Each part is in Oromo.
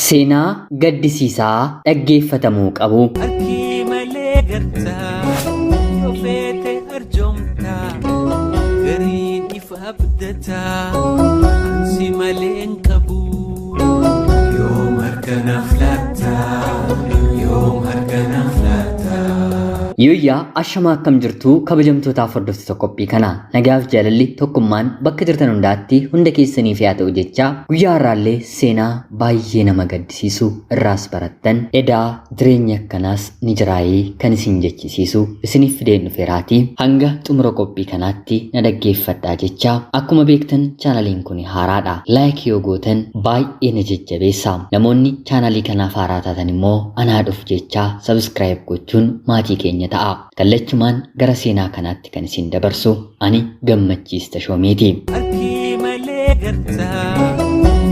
Seenaa gaddisiisaa dhaggeeffatamuu qabu. Harki malee gartaa yoo feete arjoomtaa gariin ifa abdataa ansi malee hin qabu. Yoom harka naaf laattaa yoom harka naaf laattaa. Yooyyaa ashamaa akkam jirtuu kabajamtootaaf hordoftoota qophii kana nagaaf jaalalli tokkummaan bakka jirtan hundaatti hunda keessaniif haa ta'u jechaa guyyaa har'aallee seenaa baay'ee nama gaddisiisu irraas barattan edaa jireenya akkanaas ni jiraayee kan isin jechisiisu isiniif fideen dhufeeraatii hanga xumura qophii kanaatti na dhaggeeffadhaa jechaa akkuma beektan chaanaliin kun haaraadha like yoo gootan baay'ee na jajjabeessa namoonni chaanalii kanaaf haaraa taatan immoo anaa dhufu jechaa subscribe gochuun maatii keenya ta'a. Kallachumaan gara seenaa kanaatti kan isin dabarsu ani Gammachiis Tashoomeeti. Harki malee gartaa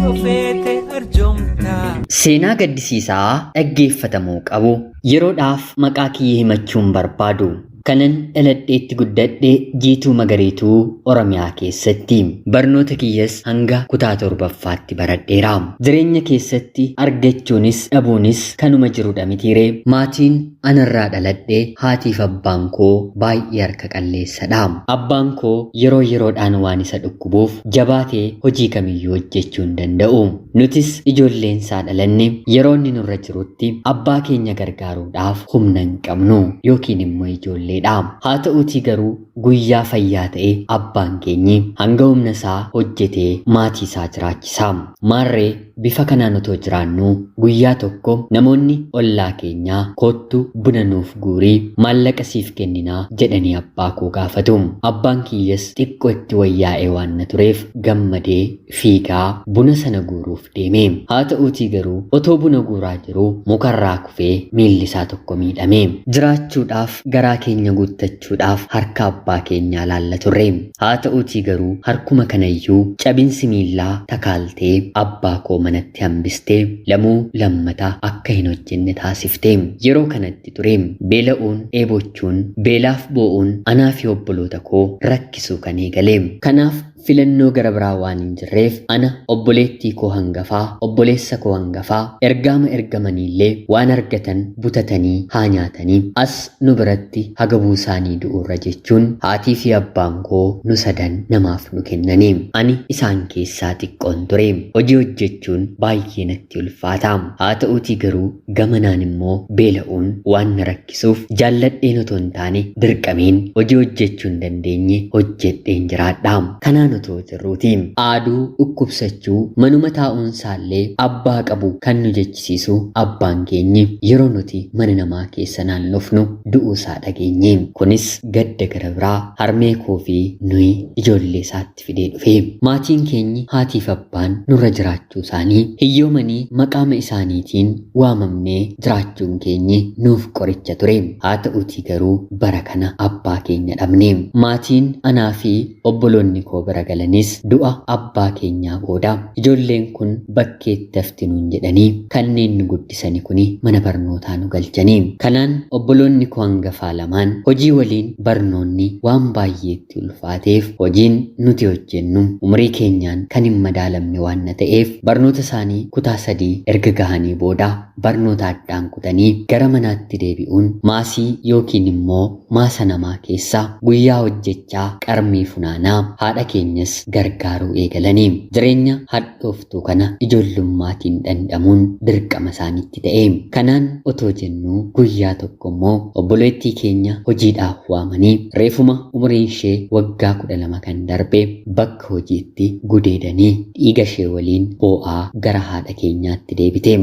yoo feete arjoomtaa. Seenaa gaddisiisaa dhaggeeffatamuu qabu. Yeroodhaaf maqaa kiyya himachuun barbaadu. Kanan dhaladheetti guddadhe Jiituu Magariituu Oromiyaa keessatti. Barnoota kiyyas hanga kutaa torbaffaatti baradheera. Jireenya keessatti argachuunis dhabuunis kanuma jirudha mitiiree. Maatiin anarraa dhaladhe haatiif abbaan koo baay'ee harka qalleessadha. Abbaan koo yeroo yeroodhaan waan isa dhukkubuuf jabaatee hojii kamiyyuu hojjechuu hin danda'u. Nutis ijoolleen isaa dhalanne yeroo inni nurra jirutti abbaa keenya gargaaruudhaaf humna hin qabnu yookiin immoo ijoolleedha. Haa ta'uutii garuu guyyaa fayyaa ta'e abbaan keenyi hanga humna isaa hojjetee maatii isaa jiraachisa. Maarree bifa kanaan otoo jiraannuu guyyaa tokko namoonni ollaa keenyaa koottu buna nuuf guurii maallaqa siif kenninaa jedhanii abbaa koo gaafatu. Abbaan kiyyas xiqqoo itti wayyaa'ee waan na tureef gammadee fiigaa buna sana guuruuf deeme. Haa ta'uutii garuu otoo buna guuraa jiruu mukarraa kufee miilli isaa tokko miidhame. Jiraachuudhaaf garaa keenya guuttachuudhaaf harka abbaa keenyaa laalla turre. Haa ta'uutii garuu harkuma kanayyuu cabinsi miillaa takaaltee abbaa koo manatti hambistee lamuu lammata akka hin hojjenne taasifte. Yeroo kanatti ture beela'uun dheebochuun beelaaf boo'uun anaa fi obboloota koo rakkisuu kan eegale. Kanaaf filannoo gara biraa waan hin jirreef ana obboleettii koo hangafaa obboleessa koo hangafaa ergaama ergamaniillee waan argatan butatanii haa nyaatanii as nu biratti hagabuu isaanii du'uurra jechuun haatii fi abbaan koo nu sadan namaaf nu kennanii. Ani isaan keessaa xiqqoon ture. Hojii hojjechuun baay'ee natti ulfaata. Haa ta'uutii garuu gamanaan immoo beela'uun waan na rakkisuuf jaalladheen otoo hin taane dirqameen hojii hojjechuu hin dandeenye hojjedheen jiraadha. Kanaan otoo jirruuti. Aaduu dhukkubsachuu manuma taa'uunsaallee abbaa qabu kan nu jechisiisu abbaan keenyi yeroo nuti mana namaa keessa naannofnu du'uusaa dhageenye. Kunis gadda gara biraa harmee koo fi nuyi ijoollee isaatti fidee dhufe. Maatiin keenyi haatiif abbaan nurra jiraachuu isaanii hiyyoomanii maqaama isaaniitiin waamamnee jiraachuun keenyi nuuf qoricha ture. Haa ta'uutii garuu bara kana abbaa keenya dhabne. Maatiin anaa fi obboloonni koo bira galanis du'a abbaa keenyaa booda ijoolleen kun bakkeetti hafti nuun jedhanii kanneen nu guddisani kuni mana barnootaa nu galchanii. Kanaan obboloonni koo hangafaa lamaan hojii waliin barnoonni waan baay'eetti ulfaateef hojiin nuti hojjennu umurii keenyaan kan hin madaalamne waan na ta'eef barnoota isaanii kutaa 3 erga gahanii booda barnoota addaan kutanii gara manaatti deebi'uun maasii yookiin immoo maasa namaa keessa guyyaa hojjechaa qarmii funaanaa haadha keenyas gargaaruu eegalanii. Jireenya hadhooftuu kana ijoollummaatiin dhandhamuun dirqama isaanitti ta'e. Kanaan otoo jennuu guyyaa tokko immoo obboleettii keenya hojiidhaaf waamanii reefuma umuriin ishee waggaa 12 kan darbe bakka hojiitti gudeedanii dhiiga ishee waliin boo'aa gara haadha keenyaatti deebite.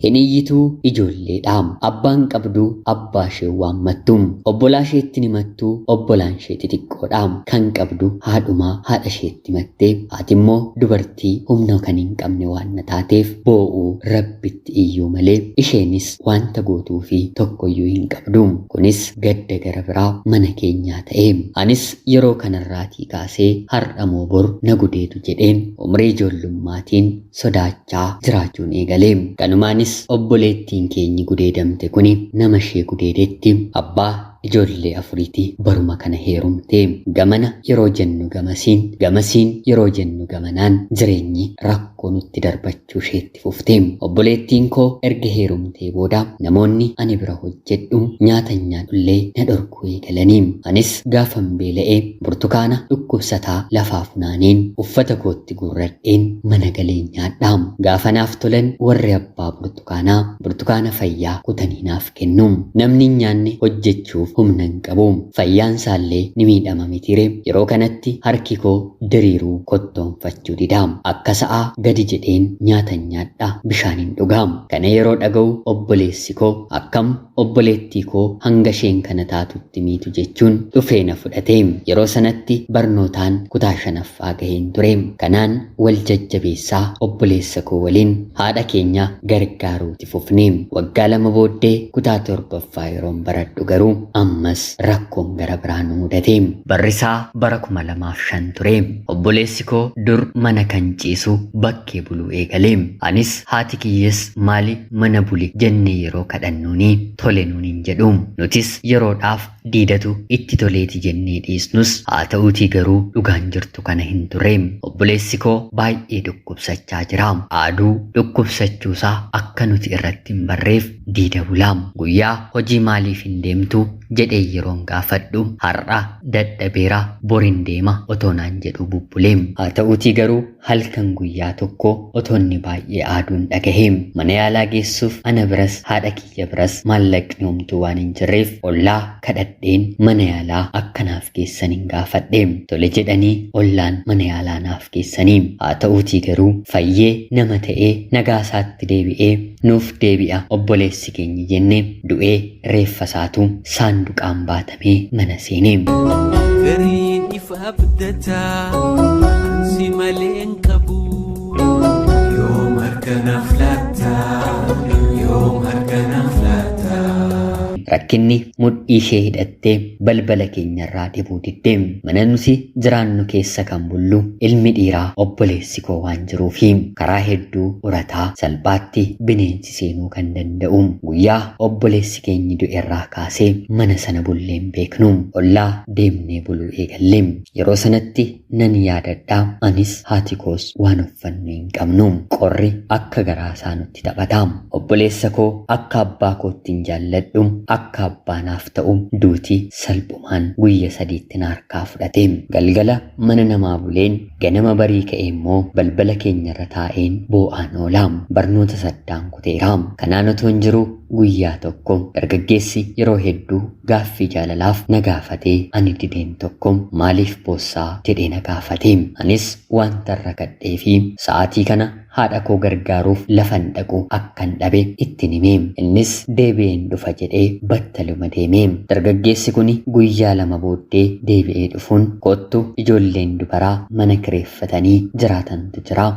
Hin iyyituu ijoolleedha. Abbaan qabdu abbaa ishee waammattu. Obbolaa isheetti himattu obbolaan ishee xixiqqoodha. Kan qabdu haadhumaa haadha isheetti himatte. Haati immoo dubartii humna kan hin qabne waan na taateef boo'uu rabbitti iyyuu malee isheenis wanta gootuu fi tokkoyyuu hin qabdu. Kunis gadda gara biraa mana keenyaa ta'e. Anis yeroo kanarraatii kaasee har'a moo bor na gudeetu jedheen umrii ijoollummaatiin sodaachaa jiraachuun eegale. Kanumaanis obboleettiin keenyi gudeedamte kuni nama ishee gudeedetti abbaa ijoollee afuriiti baruma kana heerumte. Gamana yeroo jennu gamasiin, gamasiin yeroo jennu gamanaan jireenyi rakkoo nutti darbachuu isheetti fufte. Obboleettiin koo erga heerumtee booda namoonni ani bira hojjedhu nyaata nyaadhullee na dhorkuu eegalanii. Anis gaafan beela'ee burtukaana dhukkubsataa lafaa funaaneen uffata kootti guurradheen mana galee nyaadha. Gaafa naaf tolan warri abbaa burtukaanaa burtukaana fayyaa kutanii naaf kennu. Namni hin nyaanne hojjechuuf humna hin qabu. Fayyaan isaallee ni miidhama mitiire. Yeroo kanatti harki koo diriiruu kottoonfachuu dida. Akka sa'aa gadi jedheen nyaata nyaadha, bishaan hin dhugaa. Kana yeroo dhaga'u obboleessi koo akkam obboleettii koo hanga isheen kana taatutti miitu jechuun dhufee na fudhate. Yeroo sanatti barnootaan kutaa shanaffaa gaheen ture. Kanaan wal jajjabeessaa obboleessa koo waliin haadha keenya gargaaruuti fufne. Waggaa 2 booddee kutaa torbaffaa yeroon baradhu garuu ammas rakkoon gara biraa nu mudate. Barrisaa bara 2005 ture. Obboleessi koo dur mana kan ciisu bakkee buluu eegale. Anis haati kiyyas maali mana buli jennee yeroo kadhannuuni tole nuun hin jedhu. Nutis yeroodhaaf diidatu itti toleeti jennee dhiisnus haa ta'uutii garuu dhugaan jirtu kana hin turre. Obboleessi koo baay'ee dhukkubsachaa jira. Aaduu dhukkubsachuusaa akka nuti irratti hin barreef diida bulaa. Guyyaa hojii maaliif hin deemtu jedhee yeroon gaafadhu har'a dadhabeera borin deema otoo naan jedhu bubbulee. Haa ta'uutii garuu halkan guyyaa tokko otoo inni baay'ee aaduun dhagahe. Mana yaalaa geessuuf ana biras haadha kiyya biras maallaqni homtuu waan hin jirreef ollaa kadhadheen mana yaalaa akkanaaf geessan hin gaafadhe. Tole jedhanii ollaan mana yaalaa naaf geessanii. Haa ta'uutii garuu fayyee nama ta'ee nagaa isaatti deebi'ee nuuf deebi'a obboleessi keenya jenne du'ee reeffa isaatu saanduqaan baatamee mana seene. Gariin ifa abdataa ansi malee hin qabu. Yoom harka naaf laata? Yoom harka naaf laata? Rakkinni mudhii ishee hidhattee balbala keenyarraa dhibuu didde. Mana nuti jiraannu keessa kan bullu ilmi dhiiraa obboleessi koo waan jiruufi karaa hedduu urataa salphaatti bineensi seenuu kan danda'u. Guyyaa obboleessi keenyi du'erraa kaasee mana sana bulleen beeknu. Ollaa deemnee buluu eegalle. Yeroo sanatti nan yaadadha, anis haati koos waan uffannu hin qabnu. Qorri akka garaa isaa nutti taphata. Obboleessa koo akka abbaa kootti hin jaalladhu, akka abbaa naaf ta'u duuti salphumaan guyya sadiitti na harkaa fudhate. Galgala mana namaa buleen ganama barii ka'ee immoo balbala keenyarra taa'een boo'aan oola. Barnoota saddaan kuteera. Kanaan otoo hin jiru guyyaa tokko dargaggeessi yeroo hedduu gaaffii jaalalaaf na gaafatee ani dideen tokko maaliif boossaa jedhee na gaafate. Anis wanta rakkadhee fi sa'aatii kana haadha koo gargaaruuf lafan dhaqu akkan dhabe ittiin hime. Innis deebi'een dhufa jedhee battaluma deeme. Dargaggeessi kun guyyaa 2 booddee deebi'ee dhufuun kottu ijoolleen dubaraa mana kireeffatanii jiraatantu jira.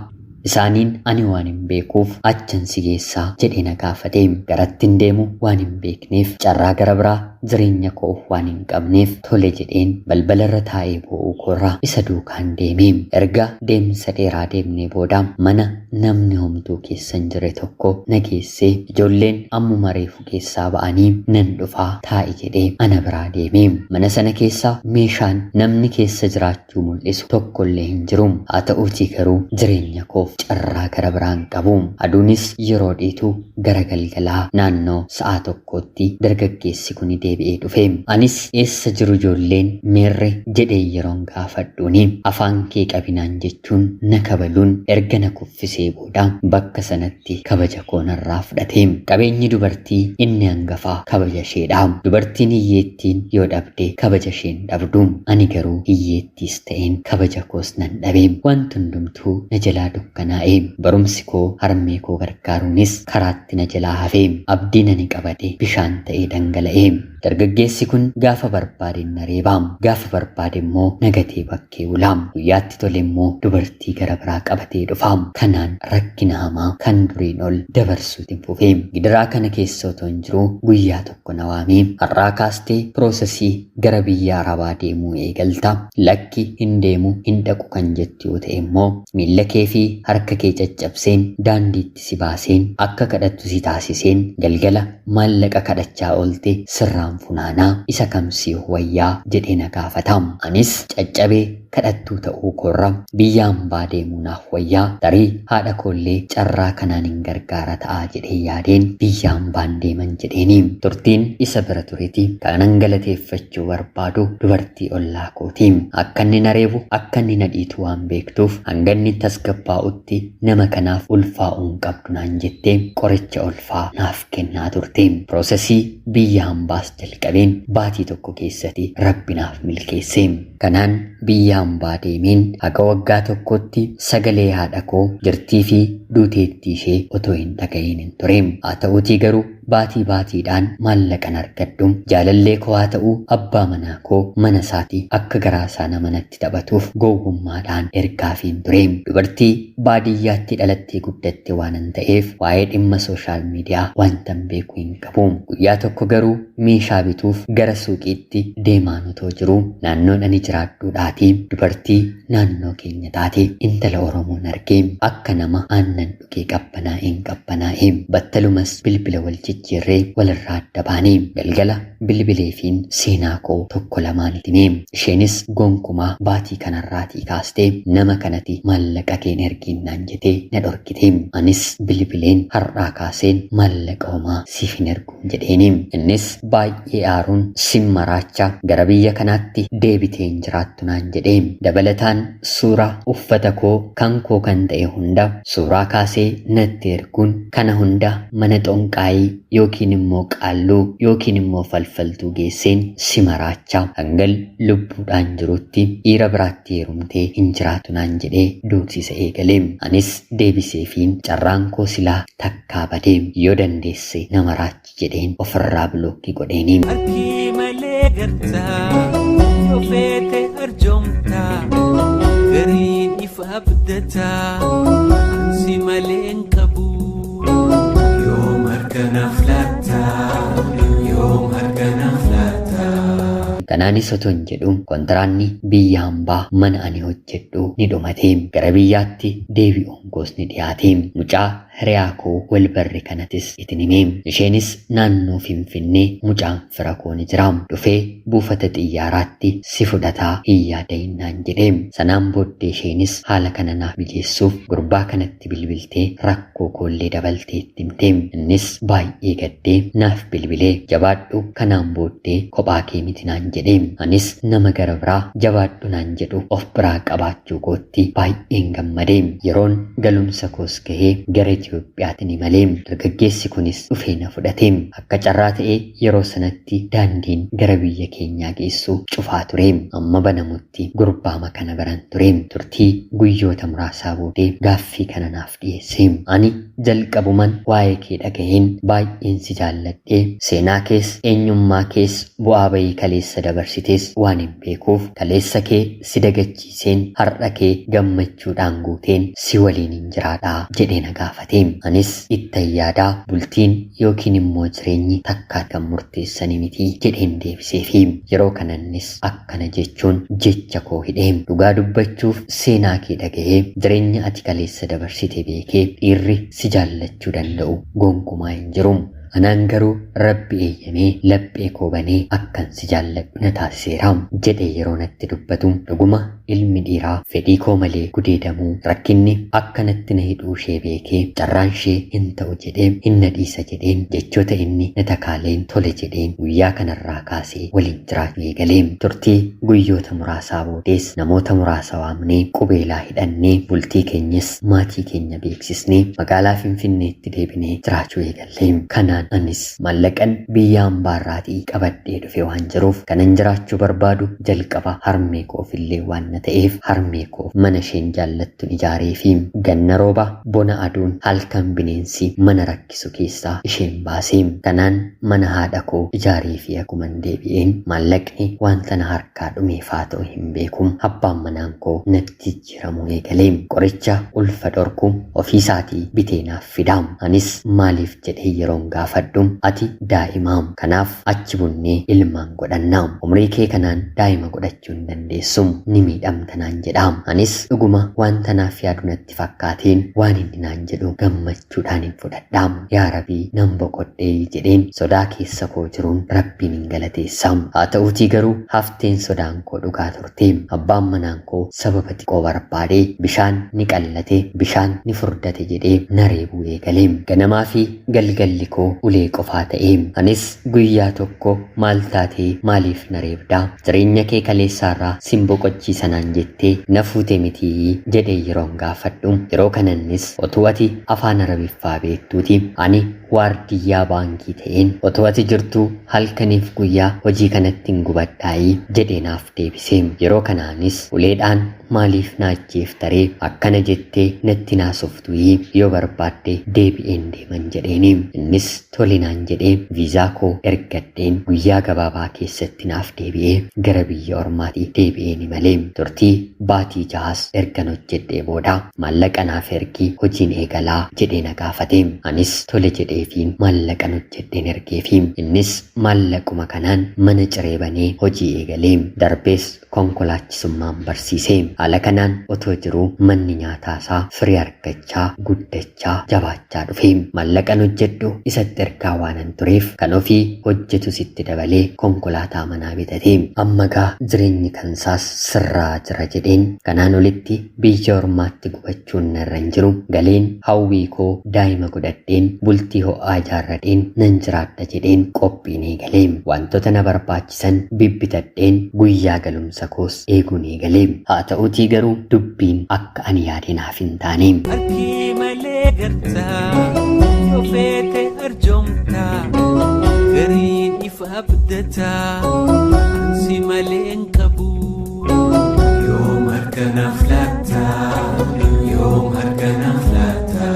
Isaaniin ani waan hin beekuuf achan si geessaa jedhee na gaafate. Garatti hin deemu waan hin beekneef carraa gara biraa jireenya koo waan hin qabneef tole jedheen balbalarra taa'ee boo'uu koorraa isa duukaan deeme. Erga deemsa dheeraa deemnee booda mana namni homtuu keessa hin jirre tokko na geessee ijoolleen ammuma reefu keessaa ba'anii nan dhufaa taa'i jedhee ana biraa deeme. Mana sana keessa meeshaan namni keessa jiraachuu mul'isu tokkollee hin jiru. Haa ta'uutii garuu jireenya koof carraa gara biraan qabu. Aduunis yeroo dhiitu gara galgalaa naannoo sa'a 1tti dargaggeessi kun deebi'ee dhufe. Anis eessa jiru ijoolleen meerre jedhee yeroon gaafadhuuni afaan kee qabinaan jechuun na kabaluun erga na kuffisee booda bakka sanatti kabaja koo narraa fudhate. Qabeenyi dubartii inni hangafaa kabaja isheedha. Dubartiin hiyyeettiin yoo dhabde kabaja isheen dhabdu. Ani garuu hiyyeettiis ta'een kabaja koos nan dhabe. Wanti hundumtuu na jalaa dukkanaa'e. Barumsi koo harmee koo gargaaruunis karaatti na jalaa hafe. Abdiin ani qabate bishaan ta'ee dhangala'e. Dargaggeessi kun gaafa barbaade na reeba, gaafa barbaade immoo na gatee bakkee bula. Guyyaatti tole immoo dubartii gara biraa qabatee dhufa. Kanaan rakkina hamaa kan duriin ol dabarsuutiin fufe. Gidiraa kana keessa otoo hin jiru guyyaa tokko na waame. Har'aa kaastee piroosesii gara biyya Arabaa deemuu eegalta. Lakki hin deemu hin dhaqu kan jettu yoo ta'e immoo miilla kee fi harka kee caccabseen daandiitti si baaseen akka kadhattu si taasiseen galgala maallaqa kadhachaa oolte sirraan Maallaqaan funaanaa isa kamsiif wayyaa jedhee na gaafata. Anis caccabee kadhattuu ta'uu koorra biyya hambaa deemuu naaf wayyaa, tarii haadha koollee carraa kanaan hin gargaara ta'a jedhee yaadeen biyya hambaan deeman jedheeni. Turtiin isa bira tureti kanan galateeffachuu barbaadu dubartii ollaa kooti. Akka inni na reebu, akka inni na dhiitu waan beektuuf hanga inni tasgabbaa'utti nama kanaaf ulfaa'uu hin qabdu naan jettee qoricha ulfaa naaf kennaa turte. Piroosesii biyya hambaas jalqabeen baatii tokko keessatti Rabbi naaf milkeesse. Kanaan biyya hambaa deemeen haga waggaa tokkotti sagalee haadha koo jirtii fi duuteettii ishee otoo hin dhaga'iin hin ture. Haa ta'uutii garuu baatii baatiidhaan maallaqan argadhu jaalallee koo haa ta'uu abbaa manaa koo mana isaatti akka garaa isaa nama natti taphatuuf gowwummaadhaan ergaafiin ture. Dubartii baadiyyaatti dhalattee guddatte waanan ta'eef waa'ee dhimma sooshaal miidiyaa wantan beeku hin qabu. Guyyaa tokko garuu meeshaa bituuf gara suuqiitti deemaan otoo jiruu naannoon ani jiraadhuudhaatii dubartii naannoo keenya taate intala Oromoon argee akka nama aannan dhugee qabbanaa'een qabbanaa'e. Battalumas bilbila wal jijjiirree walirraa adda baane. Galgala bilbileefiin seenaa koo tokko lamaan itti hime. Isheenis gonkumaa baatii kanarraatii kaastee nama kanatti maallaqa keen erginnaan jettee na dhorkite. Anis bilbileen har'aa kaaseen maallaqa homaa siif hin ergu jedheeni. Innis baay'ee aaruun sin maraacha, gara biyya kanaatti deebitee hin jiraattu naan jedhe. Dabalataan suuraa uffata koo kan koo kan ta'e hunda suuraa kaasee natti erguun kana hunda mana xonqaayii yookiin immoo qaalluu yookiin immoo falfaltuu geesseen si maraacha, hangal lubbuudhaan jirutti dhiira biraatti heerumtee hin jiraattu naan jedhee doorsisa eegale. Anis deebiseefiin carraan koo silaa takkaa badee yoo dandeesse na maraachi jedheen ofirraa bilookii godheeni. Harki malee gartaa yoo feete arjoomtaa, gariin ifa abdataa ansi malee hin qabu. Yoom harka naaf laattaa? Yoom harka naaf laattaa? Kanaanis otoo hin jedhu kontiraanni biyya hambaa mana ani hojjedhu ni dhumate. Gara biyyaatti deebi'uun koos ni dhiyaate. Mucaa hiriyaa koo wal barre kanatis itti hime. Isheenis naannoo Finfinnee mucaan fira koo ni jira. Dhufee buufata xiyyaaraatti si fudhataa hin yaada'innaan jedhe. Sanaan booddee isheenis haala kana naaf mijeessuuf gurbaa kanatti bilbiltee rakkoo koollee dabaltee itti himte. Innis baay'ee gaddee naaf bilbilee jabaadhu, kanaan booddee kophaa kee miti naan jedhe. Anis nama gara biraa jabaadhu naan jedhu of biraa qabaachuu kootti baay'een gammade. Yeroon galumsa koos gahee gara Itoophiyaatti ni malee dargaggeessi kunis dhufee na fudhate. Akka carraa ta'ee yeroo sanatti daandiin gara biyya keenyaa geessu cufaa ture. Amma banamutti gurbaama kana baran ture. Turtii guyyoota muraasaa boodee gaaffii kana naaf dhiyeesse. Ani jalqabuman waa'ee kee dhagaheen baay'een si jaalladhee, seenaa kees eenyummaa kees bu'aa bayii kaleessa dabarsitees waan hin beekuuf kaleessa kee si dagachiiseen har'a kee gammachuudhaan guuteen si waliin hin jiraadhaa jedhee na gaafate. Anis ittan yaadaa, bultiin yookiin immoo jireenyi takkaa kan murteessani miti jedheen deebiseefi. Yeroo kanannis akkana jechuun jecha koo hidhee, dhugaa dubbachuuf seenaa kee dhagahee jireenya ati kaleessa dabarsite beekee dhiirri si jaallachuu danda'u gonkumaa hin jiru. Anaan garuu Rabbi eeyyamee laphee koo banee akkan si jaalladhu na taasiseera jedhe yeroo natti dubbatu, dhuguma ilmi dhiiraa fedhii koo malee gudeedamuu, rakkinni akka natti na hidhuu ishee beekee carraan ishee hin ta'u jedhee hin na dhiisa jedheen jechoota inni na takaaleen tole jedheen guyyaa kanarraa kaasee waliin jiraachuu eegalee. Turtii guyyoota muraasaa boodees namoota muraasa waamnee qubeelaa hidhannee bultii keenyas maatii keenya beeksisnee magaalaa Finfinneetti deebinee jiraachuu eegalle. Kanaan anis maallaqan biyya hambaarraatii qabadhee dhufe waan jiruuf kanan jiraachuu barbaadu jalqaba harmee koofillee waan na ta'eef harmee koo mana isheen jaallattuun ijaaree fi ganna rooba, bona aduun, halkan bineensi mana rakkisu keessaa isheen baasee. Kanaan mana haadha koo ijaaree fi akkuman deebi'een maallaqni wanta na harkaa dhumeefaa ta'u hin beeku, abbaan manaan koo natti jijjiiramuu eegalee qoricha ulfa dhorku ofiisaatii bitee naaf fida. Anis maaliif jedhee yeroon gaafadhu gaafadhu, ati daa'imaam, kanaaf achi bunnee ilmaan godhannaam, umrii kee kanaan daa'ima godhachuu hin dandeessu, ni miidhamta naan jedhaam. Anis dhuguma waan tanaaf yaadu natti fakkaateen waan inni naan jedhu gammachuudhaan hin fudhadhaam. Yaa Rabbii, nan boqodhee jedheen sodaa keessa koo jiruun Rabbiin hin galateessaam. Haa ta'uutii garuu hafteen sodaan koo dhugaa turte. Abbaan manaan koo sababa xiqqoo barbaadee bishaan ni qallate, bishaan ni furdate jedhee na reebuu eegale. Ganamaa fi galgalli koo ulee qofaa ta'e. Anis guyyaa tokko, maal taatee, maaliif na reebdaa? Jireenya kee kaleessaarraa sin boqochiisanaan jettee na fuute mitii jedhee yeroon gaafadhu. Yeroo kanannis, otuu ati afaan Arabiffaa beektuuti ani waardiyyaa baankii ta'een otoo ati jirtuu halkaniif guyyaa hojii kanatti hin gubadhaayii jedhee naaf deebise. Yeroo kanaanis, uleedhaan maaliif na ajjeeftaree, akkana jettee natti naasoftuyi, yoo barbaadde deebi'een deeman jedheeni. Innis tole naan jedhee viizaa koo ergadheen guyyaa gabaabaa keessatti naaf deebi'ee gara biyya ormaatti deebi'eeni malee. Turtii baatii 6s ergan hojjedhee booda, maallaqa naaf ergii hojiin eegalaa jedhee na gaafate. Anis tole jedheefiin maallaqan hojjedheen ergeefi. Innis maallaquma kanaan mana ciree banee hojii eegalee, darbees konkolaachisummaan barsiise. Haala kanaan otoo jiruu manni nyaataasaa firii argachaa, guddachaa, jabaachaa dhufe. Maallaqan hojjedhu isatti ergaa waanan tureef, kan ofii hojjetus itti dabalee konkolaataa manaa bitate. Amma gaa jireenyi kansaas sirraa jira jedheen, kanaan olitti biyya ormaatti gubachuun narra hin jiru, galeen hawwii koo daa'ima godhadheen bultii ho'aa ijaarradheen nan jiraadha jedheen qophiin eegalee, wantoota na barbaachisan bibbitadheen guyyaa galumsa koos eeguun eegalee. Haa ta'uutii garuu dubbiin akka ani yaade naaf hin taane. Harki malee gartaa, yoo feete arjoomtaa, gariin ifa abdataa, ansi malee hin qabu. Yoom harka naaf laattaa? Yoom harka naaf laattaa?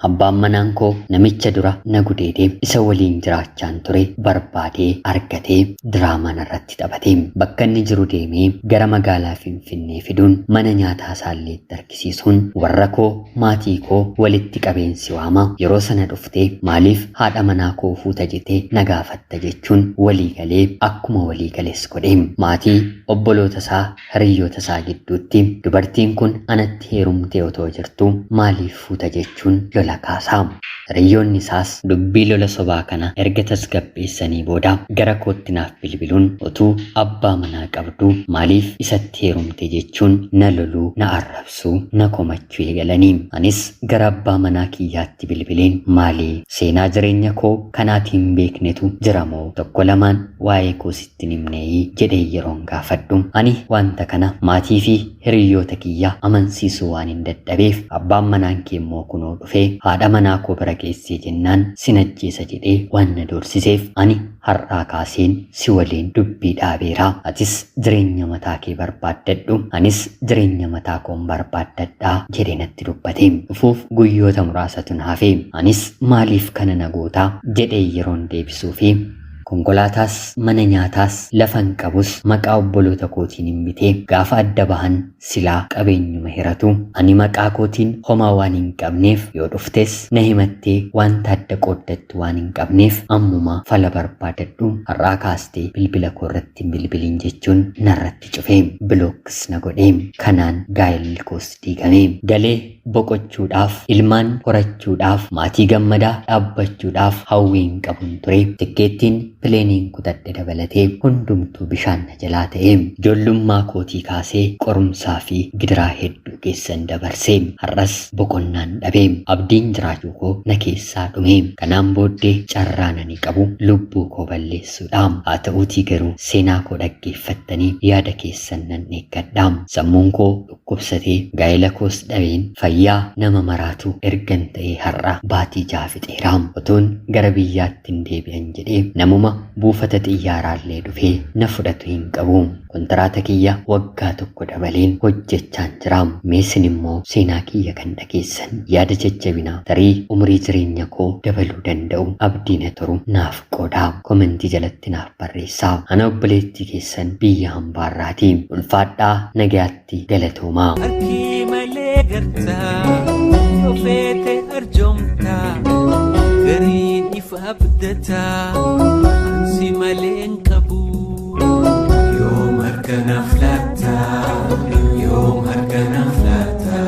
Abbaan manaan koo namicha dura na gudeedee isa waliin jiraachaan ture barbaadee argatee diraamaa narratti taphate. Bakka inni jiru deemee gara magaalaa Finfinnee fiduun mana nyaataa isaallee itti argisiisuun, warra koo, maatii koo walitti qabeensi waama, yeroo sana dhuftee maaliif haadha manaa koo fuuta jettee na gaafatta jechuun walii galee, akkuma walii gales godhe. Maatii, obboloota isaa, hiriyoota isaa gidduutti dubartiin kun anatti heerumtee otoo jirtu maaliif fuuta jechuun lola kaasaa. Hiriyoonni isaas dubbii lola sobaa kana erga tasgabbeessanii booda gara kootti naaf bilbiluun, utuu abbaa manaa qabdu maaliif isatti heerumte jechuun na loluu, na arrabsuu, na komachuu eegalanii. Anis gara abbaa manaa kiyyaatti bilbileen, maalii, seenaa jireenya koo kanaatiin beeknetu jira moo tokko lamaan waa'ee koo sitti himneeyii jedhee yeroon gaafadhu, ani wanta kana maatii fi hiriyoota kiyya amansiisuu waan hin dadhabeef, abbaan manaan kee immoo kunoo dhufee haadha manaa koo bira geessee jennaan sin ajjeesa jedhee waan na doorsiseef, ani har'aa kaaseen si waliin dubbii dhaabeera. Atis jireenya mataa kee barbaaddadhu, anis jireenya mataa koon barbaaddadhaa jedhee natti dubbate. Dhufuuf guyyoota muraasatu na hafe. Anis maaliif kana na gootaa jedhee yeroon deebisuu fi, konkolaataas, mana nyaataas, lafan qabus maqaa obboloota kootiin hin bitee, gaafa adda bahan silaa qabeenyuma hiratu, ani maqaa kootiin homaa waan hin qabneef, yoo dhuftes na himattee wanta adda qooddattu waan hin qabneef, ammuma fala barbaadadhu, har'aa kaastee bilbila koo irratti hin bilbiliin jechuun narratti cufe, block na godhe. Kanaan gaa'elli koos diigame. Galee boqochuudhaaf, ilmaan horachuudhaaf, maatii gammadaa dhaabbachuudhaaf hawwiin qabun ture. Tikkeettiin pileeniin kutadhe dabalatee hundumtuu bishaan na jalaa ta'e. Ijoollummaa kootii kaasee qorumsaa fi gidiraa hedduu keessan dabarse. Har'as boqonnaan dhabe. Abdiin jiraachuu koo na keessaa dhume. Kanaan booddee carraan ani qabu lubbuu koo balleessuudha. Haa ta'uutii garuu seenaa koo dhaggeeffattanii yaada keessan nan eeggadha. Sammuun koo dhukkubsatee gaa'ela koos dhabeen fayyaa nama maraatu ergan ta'ee har'a baatii 6 fixeera. Otoon gara biyyaatti hin deebi'an jedhee namuma buufata xiyyaaraallee dhufee na fudhatu hin qabu. Kontiraata kiyya waggaa tokko dabaleen hojjechaan jira. Meesin immoo seenaa kiyya kan dhageessan yaada jajjabinaa tarii umurii jireenya koo dabaluu danda'u, abdii na toru naaf qooda. Komentii jalatti naaf barreessaa. Ana obboleettii keessan biyya hambaarraati. Ulfaadhaa, nagayaatti, galatoomaa. Harki malee gartaa, yoo feete arjoomtaa, gariin ifa abdataa ansi malee hin qabu. Yoom harkanaaf laata? Yoom harkanaaf laata?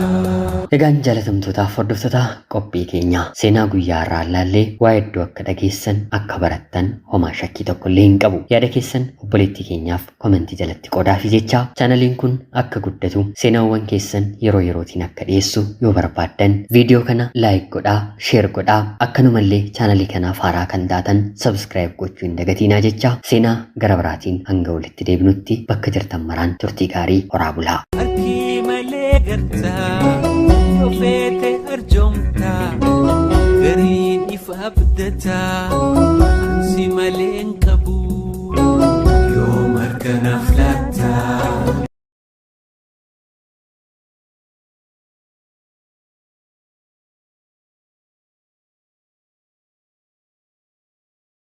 Egaan jaalatamtootaaf hordoftoota qophii keenya seenaa guyyaa irraa ilaallee waa hedduu akka dhageessan akka barattan homaa shakkii tokko illee hin qabu. Yaada keessan obboleettii keenyaaf komentii jalatti qoodaafi jecha chaanaliin kun akka guddatu seenaawwan keessan yeroo yerootiin akka dhiyeessu yoo barbaaddan viidiyoo kana laayik godhaa, sheer godhaa, akkanumallee chaanalii kanaaf haaraa kan taatan sabskiraayib gochuu hin dagatiinaa jecha seenaa gara biraatiin hanga walitti deebinutti bakka jirtan maraan turtii gaarii horaa bulaa. Harki malee gartaa yoo feete arjoomtaa gariin ifa abdataa ansi malee hin qabu. Yoom harkanaaf laata?